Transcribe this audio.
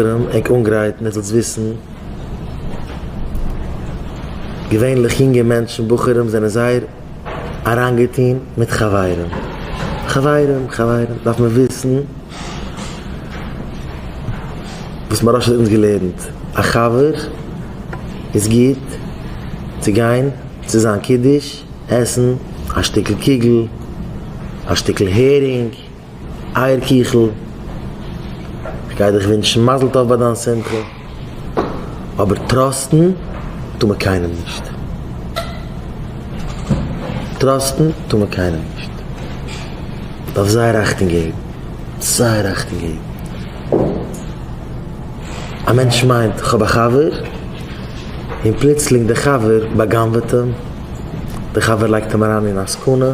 ענק אנגרייטן עטס זאלטס וויסן, געווענליך יונגע מענטשן בחורים זענען זייער אריינגעטון מיט חברים, חברים חברים דארף מען וויסן וואס מוהרא"ש האט אונז געלערנט, א חבר איז גוט צו גיין צו זיין קידוש עסן א שטיקל קוגל, א שטיקל הערינג. אייער קיכל, איך גיי דיך ווינטשן מזל טוב ביי דיין שמחה, אבער trust ן טאר מען קיינעם נישט. trust ן טאר מען קיינעם נישט. מ'דארף זייער אכטונג געבן, זייער אכטונג געבן. א מענטש מיינט איך האב א חבר, און פלוצלינג דער חבר בא'גנב'עט אים, דער חבר לייגט אים אריין אין א סכנה.